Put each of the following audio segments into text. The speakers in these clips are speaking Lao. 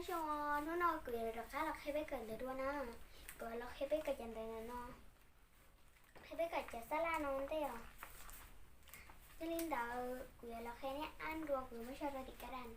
Chon, no, no, cuidado, la cara, jefe, que le duele. Cuidado, jefe, que ya no, no. Jefe, que ya está la no, no, no. Qué linda, cuidado, la gente, ando, que mucho radicarán.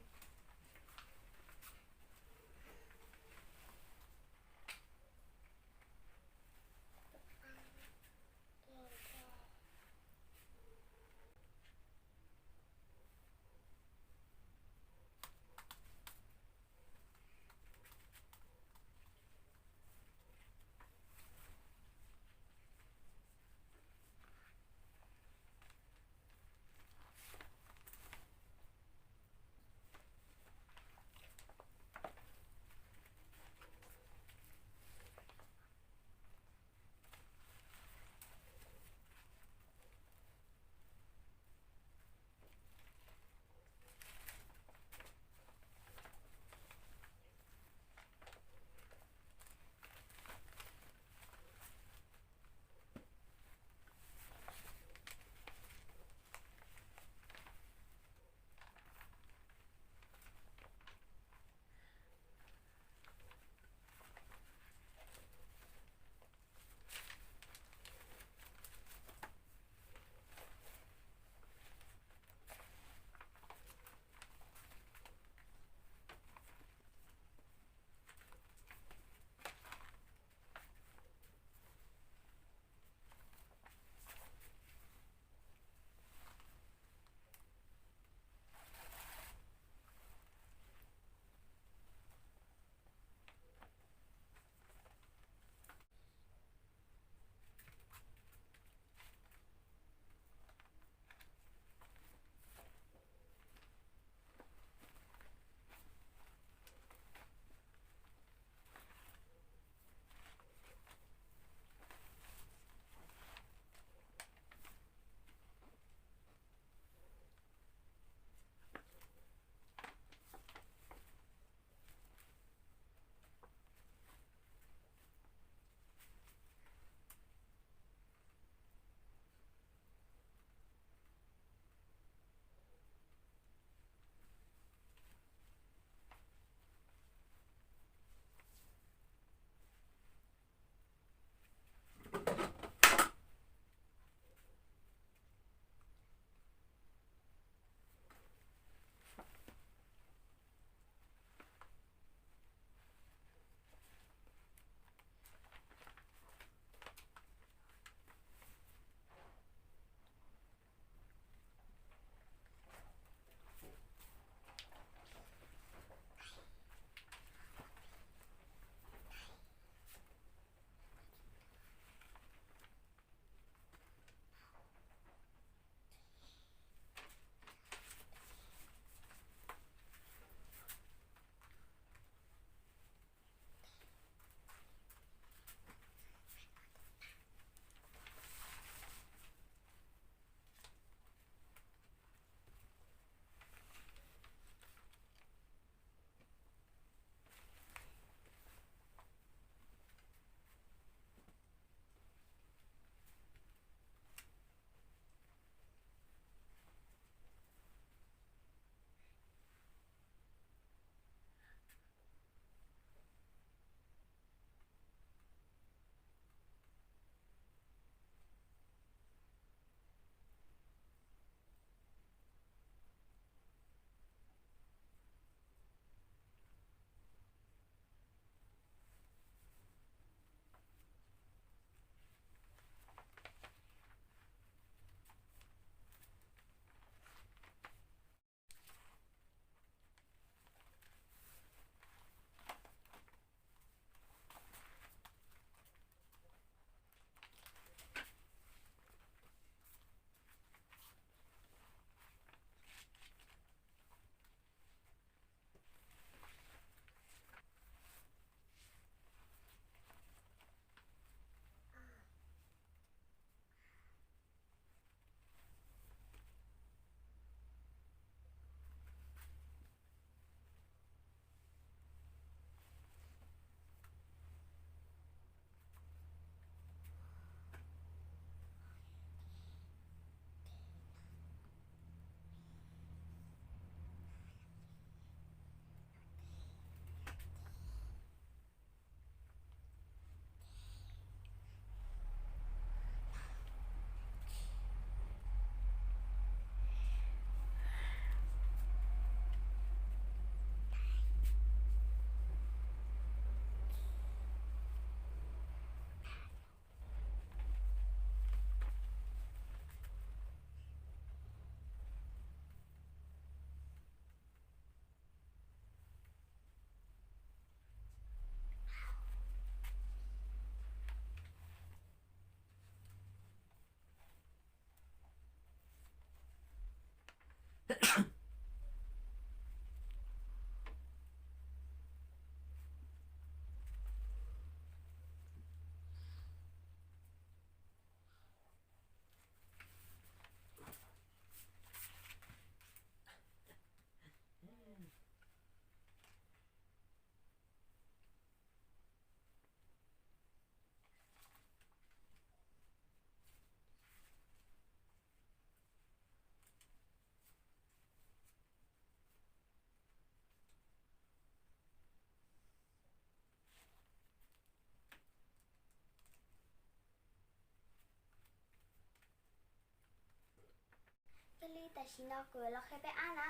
Tashino kui lo khe pe ana.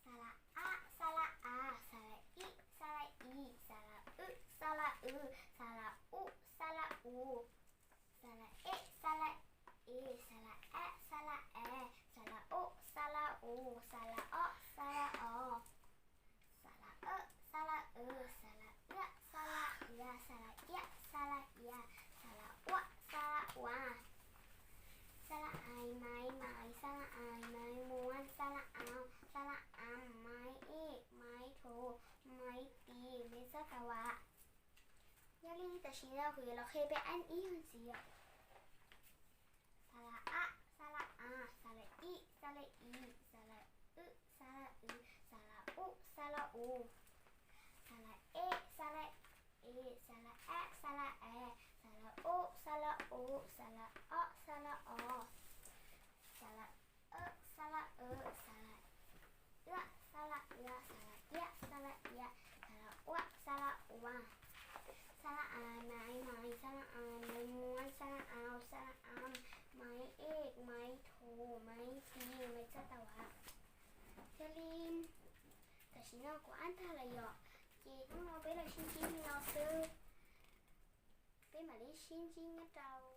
ສະຫຼະອະ ສະຫຼະອາ ສະຫຼະອິ ສະຫຼະອີ ສະຫຼະອຶ ສະຫຼະອື ສະຫຼະອຸ ສະຫຼະເອ ສະຫຼະເອ ສະຫຼະແອ ສະຫຼະແອ ສະຫຼະໂອ ສະຫຼະໂອ ສະຫຼະເອາະ ສະຫຼະເອາະ ສະຫຼະເອີ ສະຫຼະເອ ສະຫຼະເອ ສະຫຼະເອ ສະຫຼະເອ ສະຫຼະເອ ສະຫຼະເອ ສະຫຼະອວະ ສະຫຼະອວາ ສະຫຼະໄອ ໄມ ໄມ ສະຫຼະໄອ ໄມ ມວນ ສະຫຼະອາວ ສະຫຼະອຳ ໄມເອກ ໄມໂທ ໄມຕີ ໄມສັດຕະວະ. ຍາລີ ຕາຊິນ ລາວ ເຮີ ລາວ ເຄ ເປ ແອນ ອີ ຮອນ ຊີ ສະຫຼະອະ ສະຫຼະອາ ສະຫຼະອິ ສະຫຼະອີ ສະຫຼະອຶ ສະຫຼະອື ສະຫຼະອຸ ສະຫຼະອູ ສະຫຼະເອ ສະຫຼະເອ ສະຫຼະແອ ສະຫຼະແອ ສະຫຼະໂອ ສະຫຼະໂອ ສະຫຼະເອາະ ສະຫຼະເອາະ ສະຫຼະເອີ ສະຫຼະເອີ ສະຫຼະເອ ສະຫຼະເອ ສະຫຼະເອ ສະຫຼະເອ ສະຫຼະອວະ ສະຫຼະອວາ ສະຫຼະອາຍ ໄມ ໄມ ສະຫຼະອາຍ ໄມ ມວນ ສະຫຼະອາວ ສະຫຼະອຳ ໄມເອກ ໄມໂທ ໄມຕີ ໄມສັດຕະວະ. ເທລິນ ຕາຊິນ ລາວ ກວານ ຕາລະເຍາະ ເຈ ຕ້ອງ ລອ ເປ ລະ ຊິນ ຈິ ມີ ນອ ຊື ເປ ມາ ລີ ຊິນ ຈິ ຍະ ເຕົາ